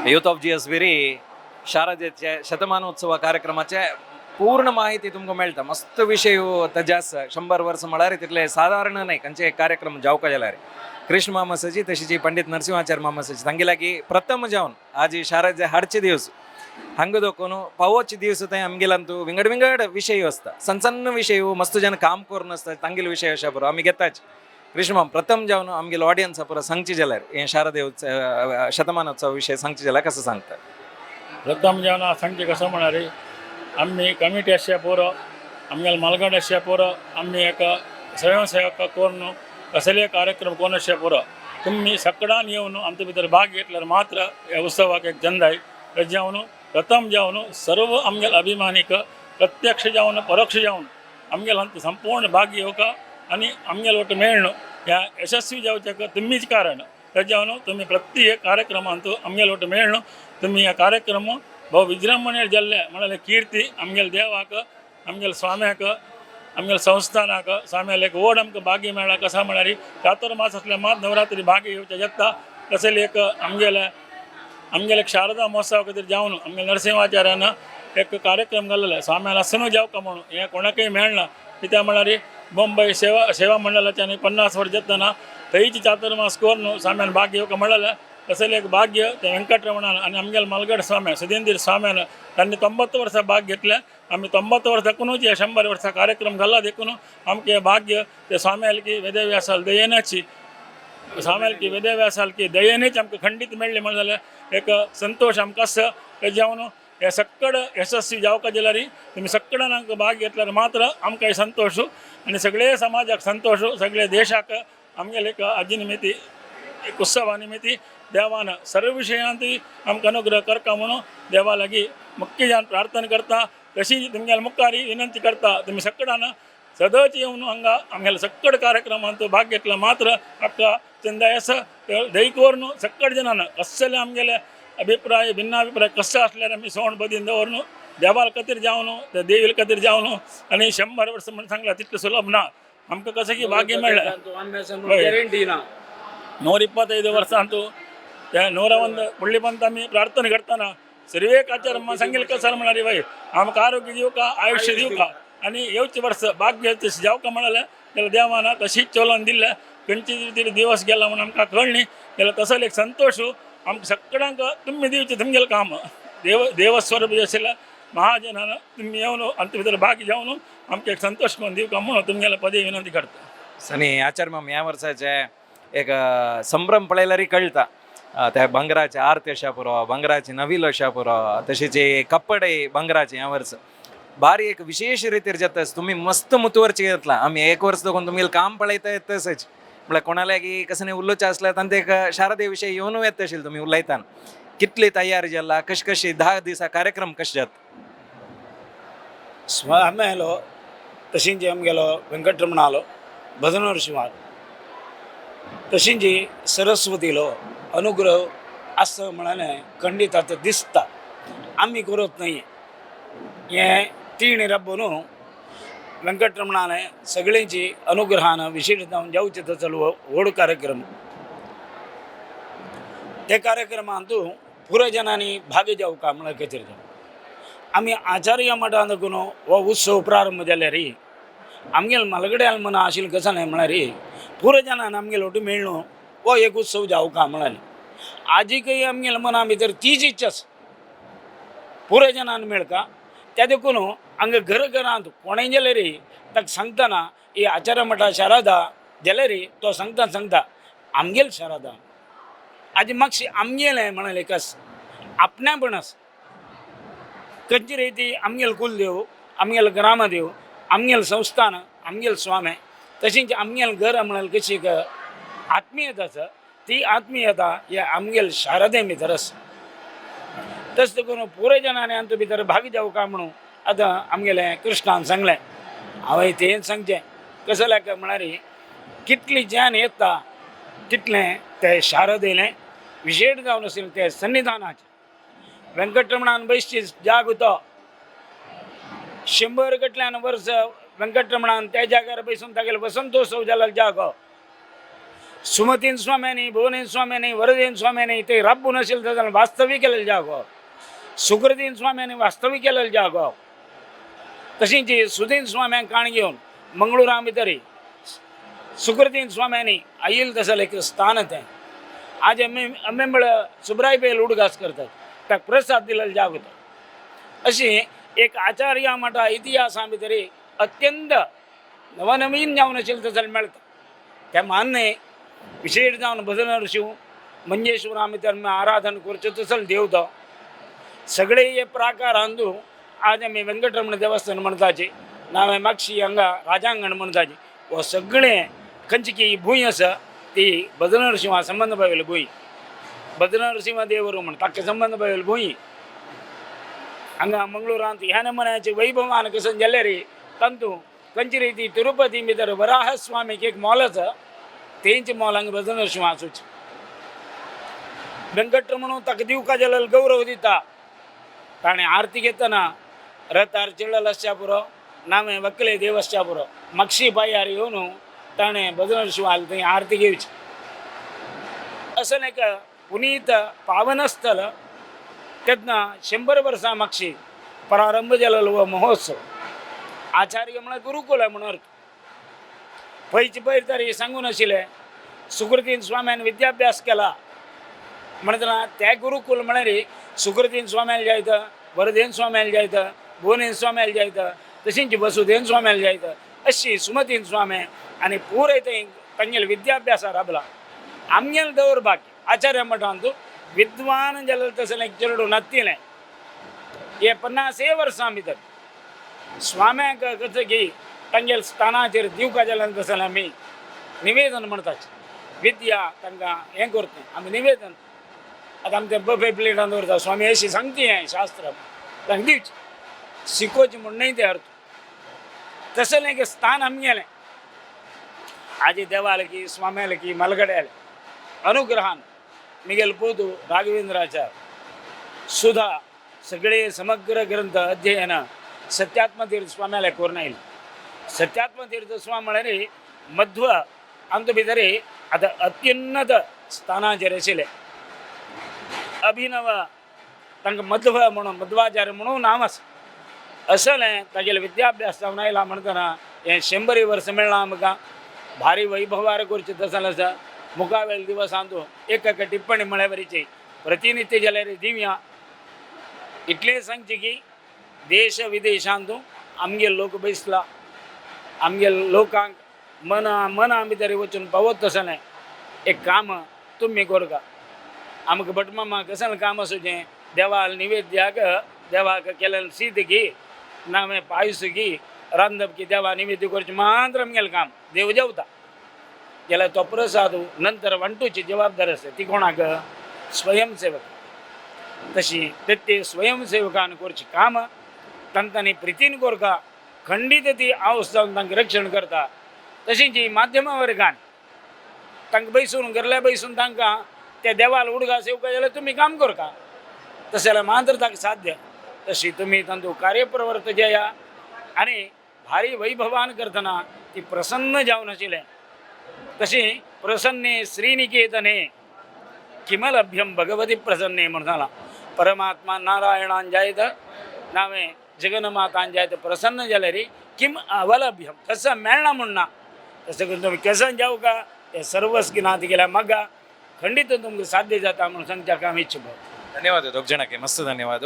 Youth of GS विरी शारदेचे शतमानोत्सव कार्यक्रमाचे पूर्ण माहिती तुमकां मेळटा. मस्त विशय ताजे आसा. 100 वर्सां म्हळ्यार तितले सादारण न्हय खंयचे एक कार्यक्रम जावका जाल्यार. कृष्ण मामासाची तशीच पंडित नरसिंहाचार्य मामासाची तांगे लागीं प्रथम जावन आज शारदे हाडचे दिवस हांगा दोकोन पावोचे दिवस थंय आमगेल्यान विंगड विंगड विशय आसता, सण सण विशय, मस्त जन काम करून आसता, तांगेले विशय अशा बरो आमी घेताच. कृष्ण माम प्रथम जावन आमगेले ऑडियन्स पुरो सांगचे जाल्यार हे शारदे उत्सव शतमानोत्सव विशय सांगचे जाल्यार कसं सांगता? प्रथम जेवण सांगचे कसं म्हळ्यार आमी कमिटी आसच्या पुरो, आमगेले मालगड आसच्या पुरो, आमी एक स्वयंसेवक करून कसले कार्यक्रम कोण आसच्या पुरो, तुमी सगळ्यान येवन आमचे भितर भाग घेतल्यार मात्र ह्या उत्सवाक एक जंदाय. तशें जावन प्रथम जावन सर्व आमगेले अभिमानीक प्रत्यक्ष जावन परोक्ष जावन आमगेले हांत संपूर्ण भाग घेवका आनी आमगेले ಒಟ್ಟು मेळ्ळो ह्या यशस्वी जावच्याक तुमीच कारण. तशें जावन तुमी प्रत्येक कार्यक्रमांत आमगेले ಒಟ್ಟು मेळ्ळो तुमी ह्या कार्यक्रम ಬಹು ವಿಜೃಂಭಣೆ ಜಲ್ಲೆ म्हळ्यार कीर्ती आमगेले देवाक, आमगेले स्वाम्याक, आमगेले संस्थानाक, स्वाम्याक एक व्हड आमकां भाग्य मेळ्ळा. कसा म्हळ्यार चातुर्मास आसल्यार मात नवरात्री भाग्य येवचें जाता. तशें एक आमगेले आमगेले एक शारदा महोत्सव खातीर जावन आमगेले नरसिंहाचार्यान एक कार्यक्रम घाल्लेलो स्वाम्यान आसून जावका म्हणून, हें कोणाकय मेळना. कित्याक म्हळ्यार बॉम्बे सेवा सेवा मंडळाच्यान 50 वर्स जातना थंयच चातुर्मास करून स्वाम्यान भाग्य येवका म्हणलेलें. तशें एक भाग्य ते वेंकटरमणान आनी आमगेले मालगड स्वाम्या सुधेंद्र स्वाम्यान तांणी 90 वर्सां भाग घेतलें. आमी 90 वर्सां देखूनच हे 100 वर्सां कार्यक्रम घाला देखून आमकां हें भाग्य ते स्वाम्यालकी वेदव्यासाल दयेनाची स्वाम्यालकी वेदव्यासालकी दयेनच आमकां खंडीत मेळ्ळें म्हण जाल्यार एक संतोश आमकां आसा. तें जावन हे सक्कड यशस्वी जावका जाल्यार तुमी सक्कडान आमकां भाग घेतल्यार मात्र आमकां संतोश आनी सगळे समाजाक संतोश, सगळे देशाक. आमगेले एक आजी निमित्ती एक उत्सवा निमित्ती देवान सर्व विशयांत आमकां अनुग्रह करका म्हणून देवा लागीं मुख्य जावन प्रार्थना करता. तशी तुमगेले मुखार विनंती करता, तुमी सक्कडान सदांच येवन हांगा आमगेले सक्कड कार्यक्रमांत भाग घेतला मात्र आमकां चंदाय आसा. दयकरून सक्कड जनान कसले आमगेले अभिप्राय भिन्नाभिप्राय कशें आसल्यार आमी सोण बदीन दवरून देवाल खातीर जावन त्या देवील खातीर जावन आनी 100 वर्सां म्हणून सांगला तितलें सुलभ ना. आमकां कशें की भाग्य मेळ्ळें. ಗ್ಯಾರಂಟಿ ನಾ. 125 ವರ್ಷ ಅಂತೂ 101 ಪುಳ್ಳಿ ಬಂತ ಆಮಿ ಪ್ರಾರ್ಥನೆ करतना सर्वेक आचार सांगेल कसं म्हळ्यार बाय आमकां आरोग्य दिवका, आयुष्य दिवका आनी येवचे वर्स भाग्य तशें जावका म्हळ्यार जाल्यार देवान तशीच चलोवन दिल्लें. खंयचे तरी दिवस गेला म्हणून आमकां कळ्ळी जाल्यार तसो एक संतोश आमकां सगळ्यांक तुमी दिवचें. तुमगेलें काम देव देवस्वरूप आशिल्ल्या महाजनान तुमी येवन आमचे भितर भाग जावन आमकां एक संतोष करून दिवका म्हणून तुमगेले पदे विनंती करता. आनी आचार्य माम, ह्या वर्साचे एक संभ्रम पळयल्यार कळटा, त्या भांगराचे आरती अशा पुरो, भांगराचे नवील अशा पुरो, तशेंच कपडे भांगराचे. ह्या वर्स भारी एक विशेष रितीर जाता. तुमी मस्त मुतवरचे घेतला. आमी एक वर्स दोगून तुमगेलें काम पळयता येता तशेंच म्हळ्यार कोणालागी कसं नाही उलोवचें आसल्यार तांचे एक शारदे विशय येवन येता आशिल्लें. तुमी उलयतान कितली तयारी जाला, कशी कशी 10 दिसा कार्यक्रम कशे जाता? ಸ್ವಾಮಿಯಲು तशींची आमगेलो वेंकटरमणालो भजनवर शिवार तशींची सरस्वतीलो अनुग्रह आसा म्हळ्यार खंडीत आतां दिसता. आमी करत न्हय हें तीण रब्ब न्हू वेंकटरमणान सगळ्यांची अनुग्रहान विशेश जावन जावचे तसलो व्हड कार्यक्रम. ते कार्यक्रमांत पुरो जनांनी भाग जावका म्हळ्यार खातीर आमी आचार्य मठांत देखून हो उत्सव प्रारंभ जाल्यार आमगेले मालगड्याल म्हण आशिल्लें कसं न्हय म्हळ्यार पुरो जनान आमगेले ಒಟ್ಟು मेळ्ळो हो एक उत्सव जावका म्हळ्यार आजीकय आमगेले मना भितर तीच इच्छा आसा, पुरो जनान मेळका. त्या देखून हांगा घर घरांत कोणें जाल्यार ताका सांगतना ही आचार्य मठा शारदा जाल्यार तो सांगता सांगता आमगेल शारदा आजी मातशी आमगेलें म्हळ्यार कस आपणापण आसा. खंयची रीती आमगेल कुलदेव, आमगेल ग्रामदेव, आमगेल संस्थान, आमगेल स्वामी, तशीच आमगेल घर म्हळ्यार कशी एक आत्मीयता आसा, ती आत्मीयता हे आमगेल शारदे भितर आसा. तशें करून पुरो जनांनी आमचे भितर भाग जावका म्हणून आतां आमगेलें कृष्णान सांगलें. हांवें तेंच सांगचें कसं काय म्हळ्यार कितली ज्ञान येता तितलें ते शारदेलें विशेश जावन आशिल्लें ते सन्निधानाचें. वेंकटरमणान बैसची जाग होतो 100 कटल्यान वर्स वेंकटरमणान त्या जाग्यार बैसून तागेलो वसंतोत्सव जालो जागो. सुमतीन स्वाम्यांनी, भुवनेन स्वाम्यांनी, वरदेन स्वाम्यांनी ते राबून असेल तर वास्तवी केलेले जागो, सुकृतीन स्वाम्यांनी वास्तवी केलेले जागो. तशींच सुदीन स्वाम्यांक काण घेवन मंगळुरा भितर सुकृतीन स्वाम्यांनी आयल तसलें एक स्थान तें. आज आमी आमी म्हळ्यार सुब्राय बेल उडगास करतात, ताका प्रसाद दिलेलो जागो तो. अशी एक आचार्य म्हणटा इतिहासा भितर अत्यंत नवनवीन जावन आशिल्लें तशें मेळटा. तें मान्य विशेश जावन भजन ऋषी मंजेश्वरा भितर आमी आराधन करचें तसलो देव तो. सगळे हे प्राकारांतू आज आमी वेंकटरमण देवस्थान म्हणटाचे, नावें मागशी हांगा राजांगण म्हणटाचे, हो सगळें खंयची भूंय आसा ती भजन नरसिंहा संबंद पाविल्ली भूंय. भजन नरसिंह देವರು म्हण ताका संबंद पाविल्ली भूंय. हांगा मंगळुरांत ह्या नमुन्याचे वैभवान कसं जाल्यार तांतू खंयची रीती तिरुपती भितर वराह स्वामीक एक मॉल आसा, तेंचे मॉल हांगा भजन नरसिंह आसूच. वेंकटरमण ताका दिवका जाल्यार गौरव दिता. ताणें आरती घेतना रथार चिळ्ळल आसच्या पुरो, नावें वकले देव आसच्या पुरो, मागशी पांयार येवन ताणें भजन नरसिंहाल थंय आरती घेवची. असं एक पुनीत पावन स्थल. तेन्ना 100 वर्सां मागशी प्रारंभ जालेलो हो महोत्सव. आचार्य म्हळ्यार गुरुकुल म्हणून अर्थ. पयचे पयर तरी सांगून आशिल्लें सुकृतीन स्वाम्यान विद्याभ्यास केला म्हणटना त्या गुरुकुल म्हळ्यार सुकृतीन स्वाम्याल जायत, वरदेन स्वाम्याल जायत, भुवनेन स्वाम्याल जायत, तशींच वसुदेन स्वाम्याल जायत, अशी सुमतीन स्वामी आनी पुराय थंय तांगेले विद्याभ्यासा राबला. आमगेले दौर्भाग्य आचार्य मठांतू विद्वान जाल्यार तसलें एक चेडूं नातिलें. हे 50 वर्सां भितर स्वाम्याक कसं की तांगेले स्थानाचेर दिवका जाल्यार तसलें आमी निवेदन म्हणटाचे. विद्या तांकां हें करता आमी निवेदन. आतां आमी तें बफे प्लेटान दवरता. स्वामी अशी सांगती हें शास्त्र तांकां दिवचें, शिकोवचें म्हूण न्हय तें अर्थ. तसलें एक स्थान आमगेलें. आजी देवाल की स्वाम्याल की मलगड्याले अनुग्रहान मिगेल पोतू राघवेंद्राचार सुधा सगळे समग्र ग्रंथ अध्ययन सत्यात्मतीर्थ स्वाम्याले करून आयले. सत्यात्मतीर्थ स्वामी म्हळ्यार मध्व आमचे भितर आतां अत्युन्नत स्थानाचेर आशिल्ले अभिनव तांकां मध्व म्हणून मध्वाचार्य म्हणून नांव आसा. असलें तागेले विद्याभ्यास जावन आयला म्हणटना हें 100 वर्सां मेळ्ळां आमकां. भारी वैभवार करचें तसलें आसा. मुखावेल दिवसांतू एक एक टिप्पणी म्हळ्या वरीची प्रतिनित्य जाल्यार दिवया. इतलें सांगचें की देश विदेशांतू आमगे लोक बैसला, आमगे लोकांक मना मना भितर वचून पावत तसलें एक काम तुमी करका. आमकां भटमामा कसलें काम आसूचें, देवाक निवेद्याक देवाक केलें शीत की नावें पायस की रांदप की देवा निवेद्य करचें मात्र आमगेलें काम. देव जेवता जाल्यार तो प्रसाद नंतर वांटूची जबाबदारी आसता ती कोणाक, स्वयंसेवक. तशी ते स्वयंसेवकान करचें काम तांकां प्रितीन करता, खंडीत ती आवस जावन तांकां रक्षण करता. तशीच ही माध्यमा वर्गान तांकां बैसून घरल्या बैसून तांकां त्या देवाल उडगास येवका जाल्यार तुमी काम करता तशें जाल्यार मात्र ताका साध्य. तशी तुमी तांतू कार्यप्रवर्त जया आनी भारी वैभवान करतना ती प्रसन्न जावन आशिल्लें. तशी प्रसन्ने श्रीनिकेतने किमलभ्यम भगवती प्रसन्ने म्हणून सांगलां. परमात्मा नारायणान जायत नावें जगन्मातान जायत प्रसन्न जाल्यार किम अवलभ्यम कसं मेळना म्हूण ना. तशें करून तुमी केसन जावं का ते सर्वस गिनात गेल्यार मगा खंडीत तुमकां साध्य जाता म्हणून सांगच्या आमी इच्छा. ಧನ್ಯವಾದ ದೊಗ್ ಜನಕ್ಕೆ ಮಸ್ತ್ ಧನ್ಯವಾದ.